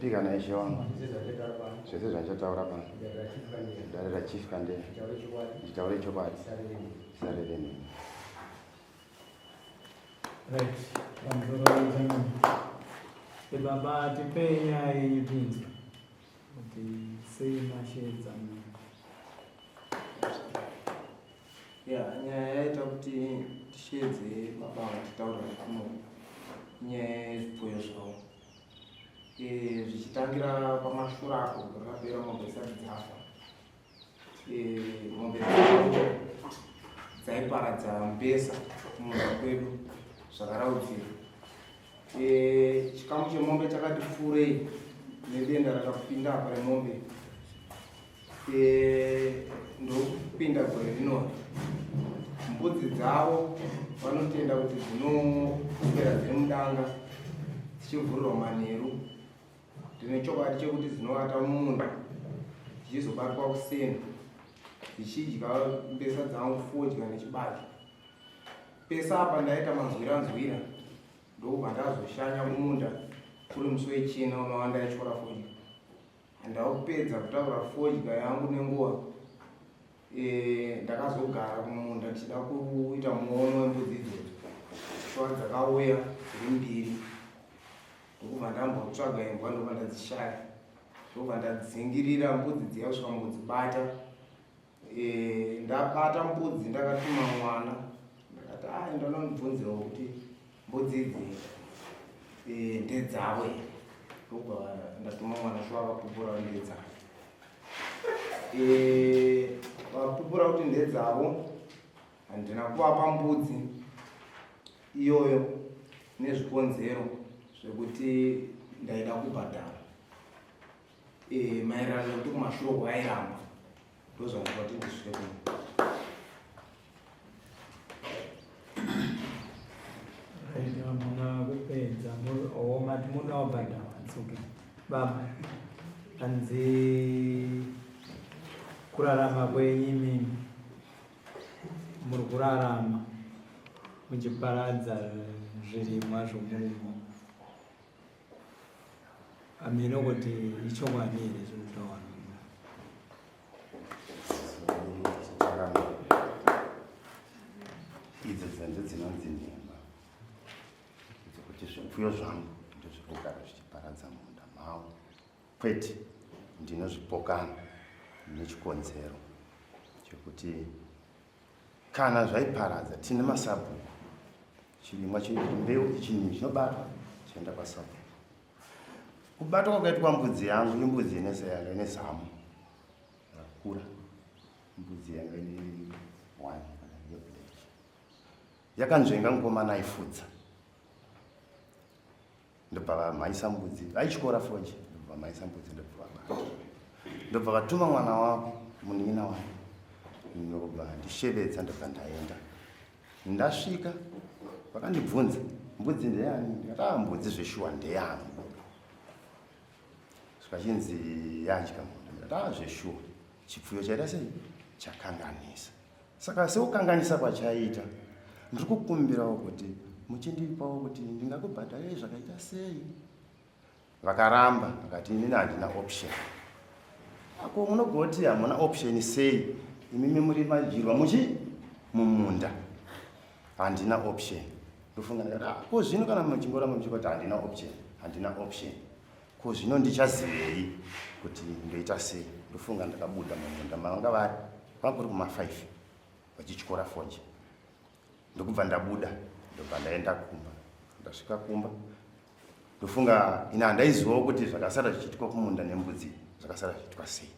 Ndapika naishe wangu zvese zvandichataura pano dare rachief Kandeya nditaure chokwadi sareve nemi. Right, pamusoro baba tipei nyaya yenyu tinzwe kuti sei masheedza munhu. Ya, nyaya yaita kuti tisheedze baba ava titaura kuno inyaya yezvipfuyo zvavo. E, zvichitangira pamashure apo gore rapera mombe dzisati dzafa. E, mombe dzavo dzaiparadza mbesa kumunda kwedu zvakaraudzira. E, chikamu chemombe chakati pfuurei nedenda rakapinda apa remombe E, ndokupinda gore rino mbudzi dzavo vanotenda kuti dzinopera dziri mudanga dzichivhurirwa manheru. Ndine chokwadi chekuti dzinovata mumunda dzichizobatwa kuseni dzichidya mbesa dzangu fodya nechibage. Pese apa ndaita manzwira nzwira ndokubva ndazoshanya kumunda kuri musi wechina unova ndaityora fodya. Ndakupedza kutaura fodya yangu nenguva e, ndakazogara kumunda ndichida kuita muono wembudzi idzodzo. Shuwa dzakauya dziri mbiri ndokubva ndambotsvaga imbwa ndobva ndadzishaya ndobva ndadzingirira mbudzi dziya kusvika mukudzibata. E, ndabata mbudzi ndakatuma mwana ndakati a ah, ndononibvunzirawo kuti mbudzi idzi e, ndedzavo here ndobva ndatuma mwana shuwa akapupura kuti ndedzavo e, vapupura kuti ndedzavo handina kuvapa mbudzi iyoyo nezvikonzero zvekuti ndaida kubhadhara e, maererano nekuti kumashure uko vairamba ndozvandipa kuti ndisvike kuno. Hamuna kupedza mati muda wabhadhara it's okay baba hanzi kurarama kwenyu imimi muri kurarama muchiparadza zvirimwa zvomurume Hameno kuti ichokwadi here zviri kutaura. Idzo dzenze dzinonzi nhema dzekuti zvipfuyo zvangu ndozviri kugara zvichiparadza munda mavo. Kwete, ndinozvipokana nechikonzero chekuti Kana zvaiparadza tine masabhuku chirimwa mbeu chinhu chinobatwa chienda kwasabhuku. Kubatwa kwakaitwa mbudzi yangu imbudzi yanga ine zamu rakura, mbudzi yanga ine one yeblack yakanzvenga mukomana aifudza ndobva vamhanyisa mbudzi vaityora foji ndobva vamhanyisa mbudzi ndobva vabata ndobva vatuma mwana wavo munin'ina wake ndobva ndishevedza ndobva ndaenda ndasvika vakandibvunza mbudzi ndeyani ndikati ah mbudzi zveshuwa ndeyangu zvikachinzi yadya munhu ndikati ah zveshuwa chipfuyo chaita sei chakanganisa Saka sekukanganisa kwachaita ndiri kukumbirawo kuti muchindipawo kuti ndingakubhadharei zvakaita sei. Vakaramba vakati inini handina option. Ako munogoti hamuna option sei imimi muri madyirwa muchi mumunda handina option. Ndofunga ndikati ah, ko zvino kana muchingoramba muchingoti handina option handina option ko zvino ndichazivei kuti ndoita sei. Ndofunga ndakabuda mumunda mavanga vari Kwanga kuri kuma 5 vachityora fodya ndokubva ndabuda ndobva ndaenda kumba. Ndasvika kumba ndofunga ini handaizivawo kuti zvakasara zvichiitwa kumunda nembudzi zvakasara zvichiitwa sei.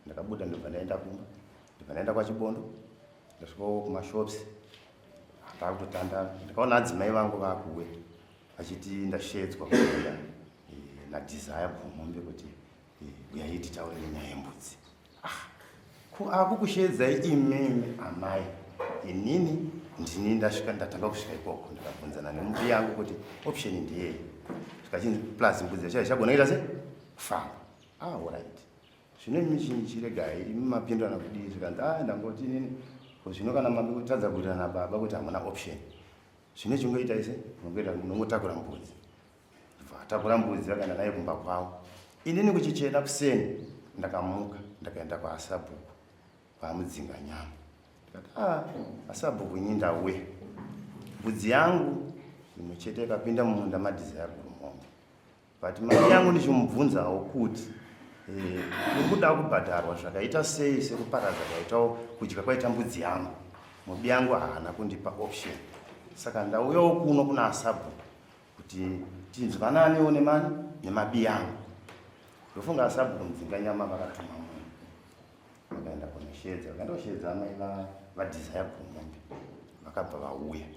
Ndakabuda ndobva ndaenda kumba ndobva ndaenda kwaChibondo ndasvikawo kumashops ndakutotandara ndikaona adzimai vangu vakuuya vachiti ndasheedzwa kumunda eh, naDesire Bvumombe kuti eh, uyai titaure nenyaya yembudzi. Ah, ko akukusheedzai imimi amai inini ndini ndasvika ndatanga kusvika ikoko ndikabvunzana nembuya yangu kuti option ndiyei zvikachinzi plus mbudzi yacho haichagona kuita se kufamba ah alright zvino imi chiregai imi mapindurana kudii zvikanzi ah ndangoti inini ko zvino kana makutadza kuwirirana nababa kuti hamuna option zvino chingoitai se munongotakura mbudzi vatakura mbudzi vakaenda nayo kumba kwavo. Inini kuchichena kuseni ndakamuka ndakaenda kwaasabhuku kwaamudzinga nyama ndikati ah, asabhuku ini ndauya mbudzi yangu imwe chete yakapinda mumunda madhizaya gurumombe but mari yangu ndichimubvunzawo kuti eh, uri kuda kubhadharwa zvakaita sei sekuparadza kwaitawo kudya kwaita mbudzi yangu mubi yangu haana kundipa option saka ndauyawo kuno kuna asabhuku kuti tinzwananewo nemani nemabi yangu ndofunga asabhuku mudzinganyama vakatuma munhu vakaenda kunoshedza vakaenda kushedza amai vadesire gurumombe vakabva vauya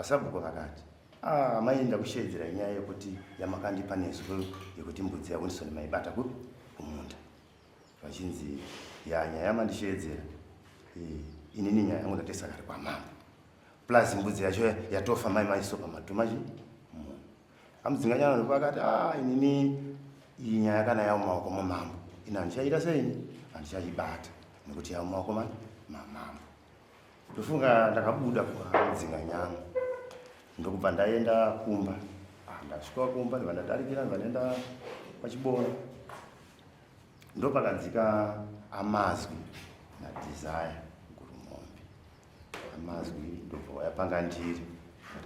Vasabhuku vakati, ah, amai ndakusheedzera inyaya yekuti yamakandipa nezuro yekuti mbudzi yaWinson maibata kupi? Kumunda. Vachinzi, ya nyaya yamandisheedzera eh, inini nyaya yangu ndatesa kare kwamambo. Plus mbudzi yacho yatofa mai maisopa matuma chi munhu. Amudzinganyana ndipo akati, ah, inini iyi nyaya kana yamumaoko mamambo ini handichaita sei handichaibata nekuti yamumaoko mani mamambo. Ndofunga ndakabuda kudzinga nyama ndokubva ndaenda kumba. Ah, ndasvika kumba ndibva ndadarikira ndibva ndaenda pachibono ndopakadzika amazwi nadesire gurumombe amazwi ndobva waya panga ndiri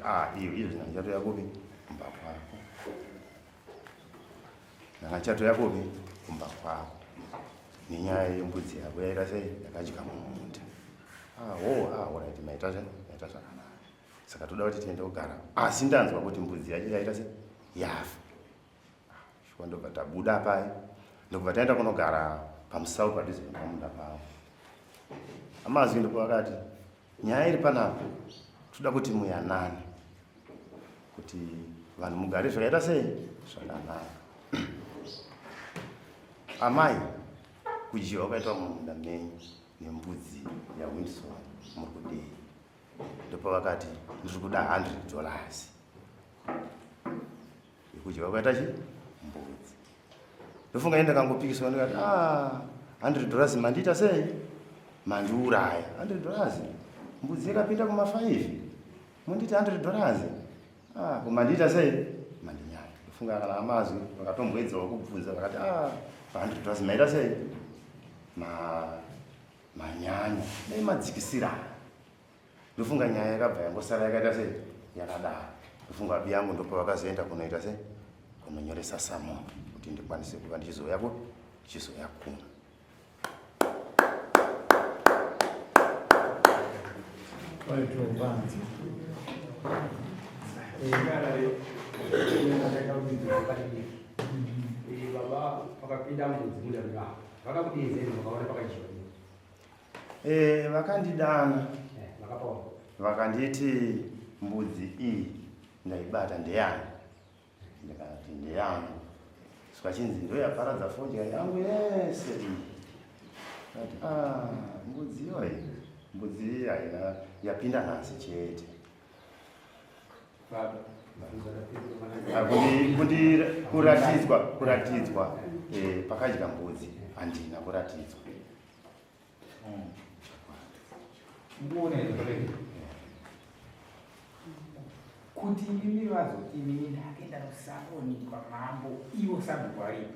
ah iyo iyo zvina ndichatoya kupi kumba kwako ndanga ndichatoya kupi kumba kwako nenyaya yembudzi yako yaita sei yakadya mumunda ah, oh, ah, alright maita maita zvakanaka saka toda kuti tiende kugara asi ndanzwa kuti mbudzi yacho yaita sei yafa ah, shuwa ndobva tabuda paye ndokubva taenda kunogara pamusau padhuze nepamunda pavo amazwi ndipo vakati nyaya iri panapa toda kuti muyanane kuti vanhu mugare zvakaita sei zvakanaka amai kudyiwa kwaitwa mumunda menyu nembudzi yawinson muri kudei ndopavakati ndiri kuda 100 dollars yekudyiwa kwaita chi mbudzi ndofunga ini ndakangopikiswa ndikati ah, 100 dollars mandiita sei mandiuraya 100 dollars mbudzi yakapinda kuma 5 munditi 100 dollars ah, mandiita sei mandinyaya ndofunga kana amazwi vakatomboedzawo kubvunza vakati ah, 100 dollars maita sei ma manyanya dai madzikisirana ndofunga nyaya yakabva yangosara yakaita sei yakadaro ndofunga abi yangu ndopavakazoenda kunoita sei kunonyoresa samon kuti ndikwanise kuva ndichizouya ku ndichizouya kuno Baba vakapinda mudzi munda vakakudeedzai makaona pakadyiwa Eh, vakandidana eh, vakanditi mbudzi iyi ndaibata ndeyani ndikati ndeyangu zvachinzi ndoyaparadza fodya yangu yese iyi ati ah, mbudzi iyoyi mbudzi iyi haina yapinda nhasi chete Ah, kuratidzwa kuratidzwa eh, pakadya mbudzi handina kuratidzwa Kuti imi vazoti inini ndakaenda kusaboni kwamambo ivo sabhuku varipo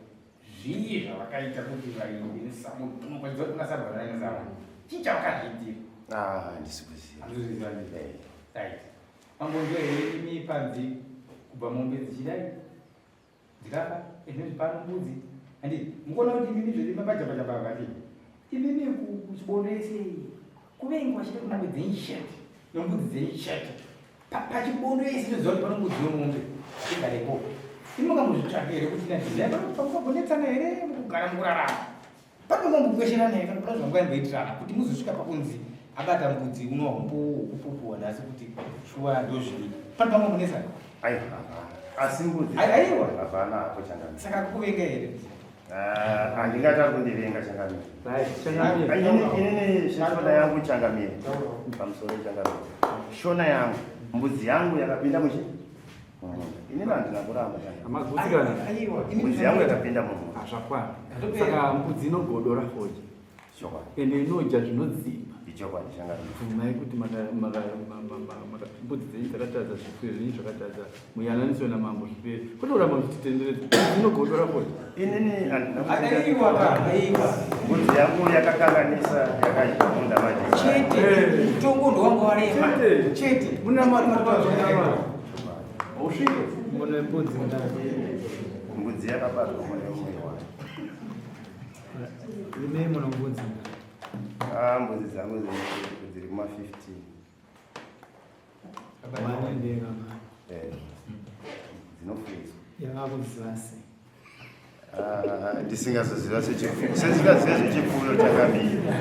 zvii zvavakaita kuti vaende nesaboni unokwanisa kuti kuna sabhuku vanaine saboni chii chavakazviitira ah, handisi kuziva handisi kuziva eh. right mambo ndio here imi panzi kubva mombe dzichidai dzikafa izvozvi pano mbudzi handi mukuona kuti imimi zviri mapajapajapa pakati imimi kuchibondo yese kuvengwa chete kumombe dzenyu chete nembudzi dzenyu chete pachibondo yese toziva kuti pano mbudzi yomombe igarepo imi makambozvitsvaka here kuti nadizaipamukagonetsana here mukugara mukurarama Pane mambokwesherana here kana pana zvamukaimboitirana kuti muzosvika pakunzi abata mbudzi unohombo kupupuwa nhasi kuti shuwa ndozvii pane pamambonetsana aiwa asi mbudzi aiwa hapana hapo changamire saka kukuvenga here ah, handingati ari kundivenga changamire inini shona yangu changamire pamusoro changamire shona yangu mbudzi yangu yakapinda muchi Inini handina kuramba. Amagutsikana. Mbudzi yangu yakapinda mumunda. Zvakwana. Saka mbudzi inogodora fodya. Chokwadi. Ende inodya zvinodzimba. Ichokwadi changamire. Bvumai kuti mbudzi dzenyu dzakatadza, zvipfuyo zvenyu zvakatadza, muyananiswe namambo zvipere, kwete kuramba muchititenderedza. Munogodora foti. Inini handina Aiwa ka, aiwa. Mbudzi yangu yakakanganisa yakadya munda manje. Chete, mutongo ndowanga warema. Chete. Chete. Munamato. Hausvike. Mune mbudzi ngani? Mbudzi yakabatwa mune mumwe wayo. Imi mune mbudzi ngani? Ah, mbudzi dzangu dziri kuma 15. Mane ndega mane. Eh. Dzinofuyiswa. Yavakuziva sei? Ah, ndisingazoziva sechipfuyo. Sesingazive zvechipfuyo chakamira.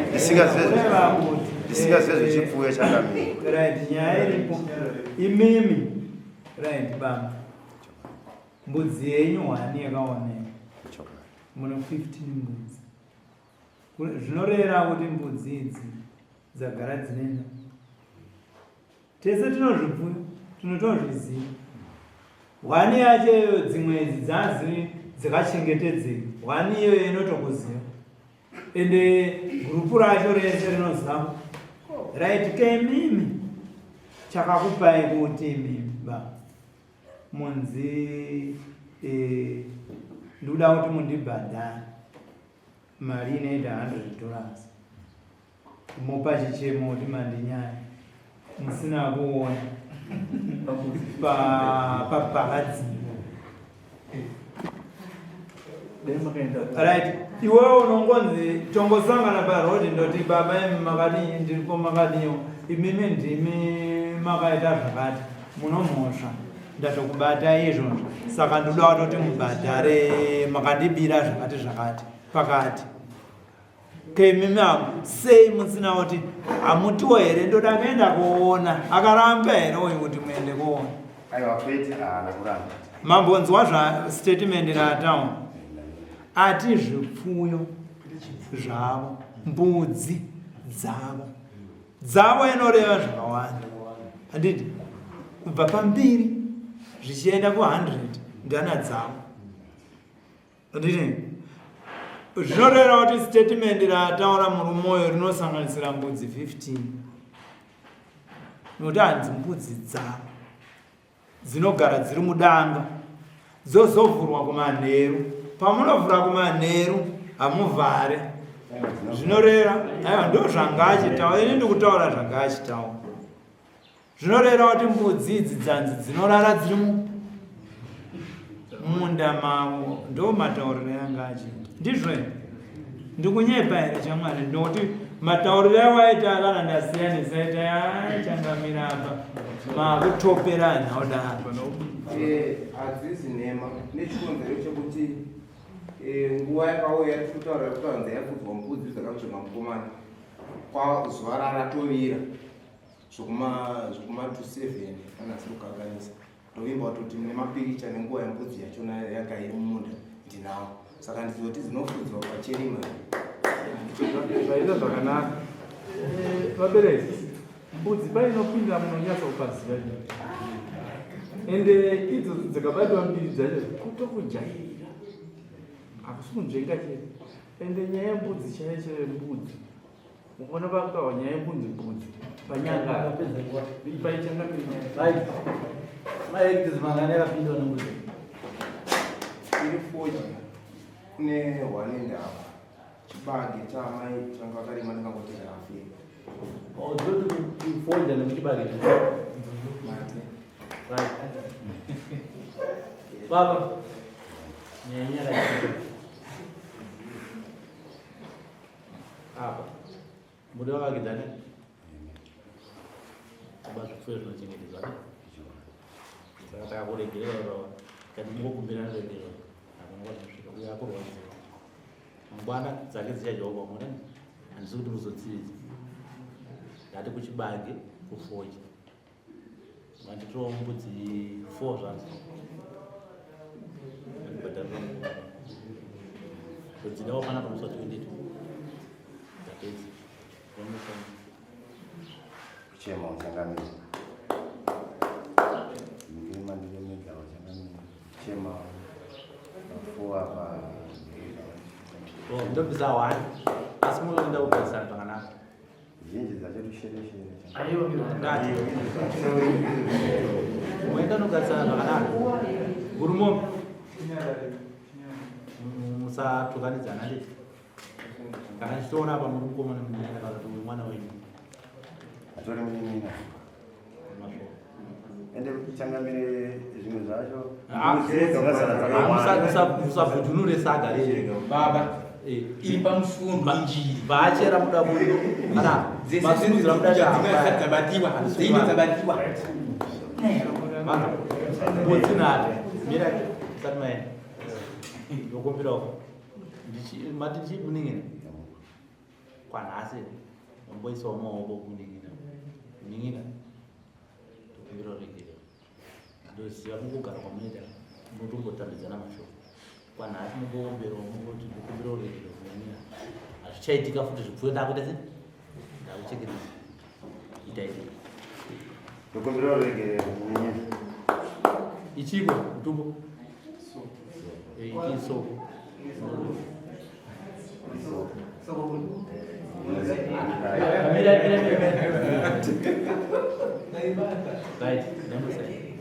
Ndisingazive Kureva kuti ndisingazive zvechipfuyo chakamira. Right, nyaya iripo. Imimi. Right, baba. Mbudzi yenyu hwani yakaoneka. Chokwadi. Mune 15 mbudzi. Zvinoreva kuti mbudzi idzi dzagara dzinena. Tese tinozvipfuyo, tinotozviziva. Hwani yacho iyo dzimwe idzi dzaziri dzakachengetedzeka. Hwani iyoyo inotokuziva. Ende gurupu racho rese rinoziva. Right, kemimi chakakupai kuti imimi ba munzi ndikuda kuti mundibhadhare mari inoita $100 mopa chichemo kuti mandinyaya musina kuona papakadzimbo. Right, iwewe unongonzi tongosangana parodi, ndoti baba imi makadii, ndiripo makadiwo, imimi ndimi makaita zvakati, munomhosva, ndatokubata izvozvo, saka ndoda kutoti mubhadhare makandibira zvakati zvakati pakati kemimi amo. Sei musina kuti hamutiwo here ndoda kuenda kuona? Akaramba here uyu kuti muende kuona? Aiwa, kwete, haana kuramba. Mambonzwa zva statement raataura, ati zvipfuyo zvavo, mbudzi dzavo. Dzavo inoreva zvakawanda, handiti? Kubva pambiri zvichienda ku100 ndana dzavo, handiti? Zvinoreva kuti statement raataura murume uyo rinosanganisira mbudzi 15, nokuti hanzi mbudzi dzavo dzinogara dziri mudanga, dzozovhurwa kumanheru. Pamunovhura kumanheru hamuvhare, zvinoreva, aiwa, ndo zvanga achitaura. Ini ndikutaura zvanga achitaura. Zvinoreva kuti mbudzi idzi dzanzi dzinorara dziri munda mavo. Ndo matauriro yanga achiita, ndizvo here? Ndikunyepa here chamwari? Nokuti matauriro awaita kana ndasiyanisa ita yachangamira apa makutopera nhaudaro. Hadzizi nhema, nechikonzero chekuti nguva yakauya tiri kutaura kuti hanzi yafudzwa mbudzi dzakamuchema mukomana kwazuva raratovira zvokuma 27 kana asiri kukanganisa. Ndovimba kutoti mune mapiricha nenguva yembudzi yachona yanga iri mumunda ndinawo, saka ndizoti dzinofudzwa pacherima. Zvaita zvakanaka. Vabereki, mbudzi painopinda munonyatsa kupaziva, ende idzo dzakabatwa mbiri dzacho kutokujairira, hakusi kunzvenga chete. Ende nyaya yembudzi chaiyo chaiyo, mbudzi mukuona pakutaurwa nyaya yekunzi mbudzi panyanga paichangamiri nyaya. Mahectares mangani akapindwa nembudzi? Iri fodya kune one and half, chibage chaamai changa vakarima ndingangoti hafu. Dzoti fodya nekuchibage. Mate. Right, baba, nyanya yakaitika apa, muri vavakidzani, kuba zvipfuyo zvinochengetedzwa ne saka takakuregerera ivava, tikati mungokumbirana regerero, hakuna kwazvinosvika. Uyo akurwadziwa, mangwana dzake dzichadyawo pamwe. Handisi kuti muzotsividza, ndati kuchibage, kufodya manditowo mbudzi 4 zvadzo andibhadharira mukomana kudzidawo pana pamusi wa 22 ndapedza. Kuchema uchangamira. Ndima ndiremedza uchangamira. Kuchema mafuwa pa Ndobvisa one, asi munoenda kugarisana zvakanaka. Zhinji dzacho tushereshere. Ndati. Muenda nogarisana zvakanaka. Gurumo. Musatukanidzana nditi. Kana ndichitoona apa muri mukoma nemunin'ina kana kuti mwana wenyu. Atori munin'ina. Ende changamire zvimwe zvacho. Ah, musabvujunure saga riri. Baba. Eh. Iri pamufundo injiri. Vachera muda muno. Kana masimudzira muda dzabatiwa. Dzine dzabatiwa. Mana. Mbudzi nhatu. Mira sati maenda. Ndokumbirawo. Ndichi mati chii munin'ina? Kwanhasi mamboisawo maoko kumuning'ina. Munin'ina. Ndokumbira uregerero. Ndoziva mukugara kwamunoita munotombotambidzana mashoko. Kwanhasi mumbowomberawo mungoti ndokumbira uregerero munin'ina. Hazvichaitika futi zvipfuyo ndakuita sei? Ndakuchengetedza. Itai. Ndokumbira uregerero munin'ina. Ichiko mutumbo. Eh, ichi soko. Mira, mira, mira. Right, ndambosaini.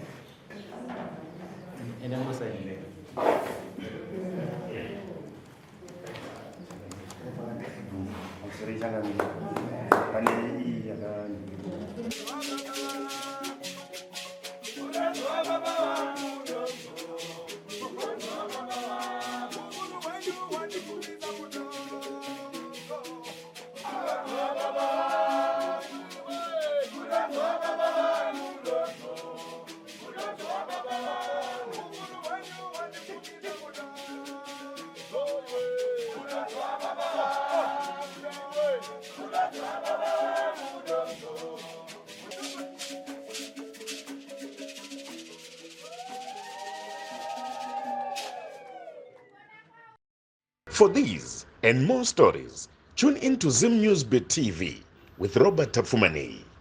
Ndambosaini. Pamusoro changamire. Pane iyi yakanyorwa. For these and more stories, tune in to Zim News Bit TV with Robert Tafumani.